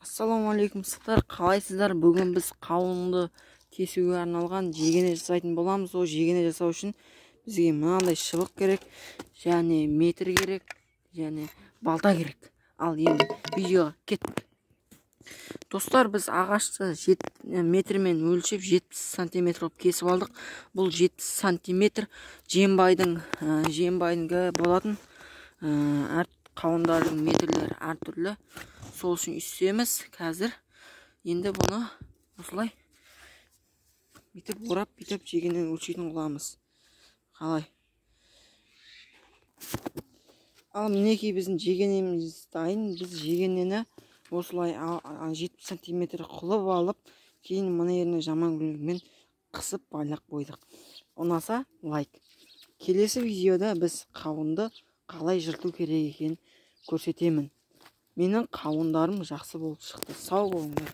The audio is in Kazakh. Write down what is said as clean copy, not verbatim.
Ассалаумағалейкум, достар, қалайсыздар? Бүгін біз қауынды кесуге арналған жегене жасайтын боламыз. Ол жегене жасау үшін бізге мынандай шыбық керек, және метр керек, және балта керек. Ал енді видеоға кеттік. Достар, біз ағашты метрмен өлшеп 70 сантиметр қылып кесіп алдық. Бұл 70 сантиметр жембайдың болатын. Әр қауындардың метрлері әртүрлі. Сол үшін үстеміз қазір. Енді бұны осылай бүйтіп орап, бүйтіп жегеннен өлшейтін қыламыз. Қалай? Ал мінекей, біздің жегенеміз дайын. Біз жегенені осылай 70 сантиметр қылып алып, кейін мына жеріне жаман гүлмен қысып байлап қойдық. Ұнаса, лайк. Келесі видеода біз қауынды қалай жырту керек екенін көрсетемін. Менің қауындарым жақсы болып шықты. Сау болыңдар.